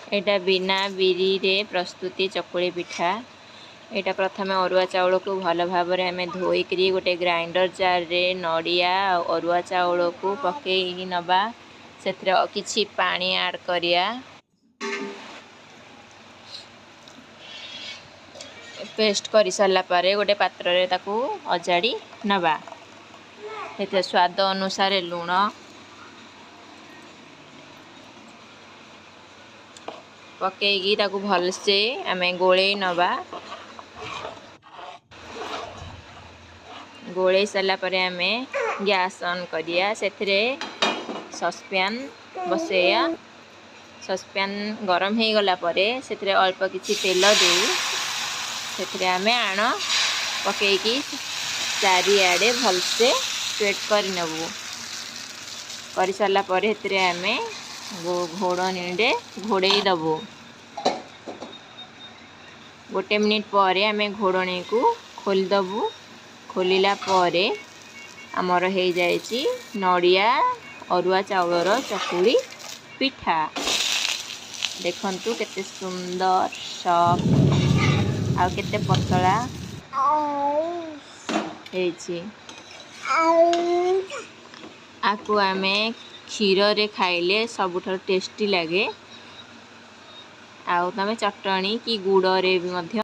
ଏଇଟା ବିନା ବିରିରେ ପ୍ରସ୍ତୁତି ଚକୁଳି ପିଠା। ଏଇଟା ପ୍ରଥମେ ଅରୁଆ ଚାଉଳକୁ ଭଲ ଭାବରେ ଆମେ ଧୋଇକରି ଗୋଟେ ଗ୍ରାଇଣ୍ଡର ଜାର୍ରେ ନଡ଼ିଆ ଆଉ ଅରୁଆ ଚାଉଳକୁ ପକେଇକି ନେବା। ସେଥିରେ କିଛି ପାଣି ଆଡ଼୍ କରିବା। ପେଷ୍ଟ କରିସାରିଲା ପରେ ଗୋଟେ ପାତ୍ରରେ ତାକୁ ଅଜାଡ଼ି ନେବା। ସେଥିରେ ସ୍ୱାଦ ଅନୁସାରେ ଲୁଣ, ପକେଇକି ତାକୁ ଭଲସେ ଆମେ ଗୋଳେଇ ନେବା। ଗୋଳେଇ ସାରିଲା ପରେ ଆମେ ଗ୍ୟାସ୍ ଅନ୍ କରିବା। ସେଥିରେ ସସ୍ପ୍ୟାନ୍ ବସେଇବା। ସସ୍ପ୍ୟାନ୍ ଗରମ ହେଇଗଲା ପରେ ସେଥିରେ ଅଳ୍ପ କିଛି ତେଲ ଦେଇ ସେଥିରେ ଆମେ ଆଣ ପକେଇକି ଚାରିଆଡ଼େ ଭଲସେ ସ୍ପ୍ରେଡ଼୍ କରିନେବୁ। କରିସାରିଲା ପରେ ସେଥିରେ ଆମେ ଘୋଡ଼ଣୀରେ ଘୋଡ଼େଇ ଦେବୁ। ଗୋଟେ ମିନିଟ୍ ପରେ ଆମେ ଘୋଡ଼ଣୀକୁ ଖୋଲିଦେବୁ। ଖୋଲିଲା ପରେ ଆମର ହେଇଯାଇଛି ନଡ଼ିଆ ଅରୁଆ ଚାଉଳର ଚକୁଳି ପିଠା। ଦେଖନ୍ତୁ କେତେ ସୁନ୍ଦର, ସଫ୍ଟ ଆଉ କେତେ ପତଳା ହେଇଛି। ଆକୁ ଆମେ କ୍ଷୀରରେ ଖାଇଲେ ସବୁଠାରୁ ଟେଷ୍ଟି ଲାଗେ, ଆଉ ତମେ ଚଟଣି କି ଗୁଡ଼ରେ ବି ମଧ୍ୟ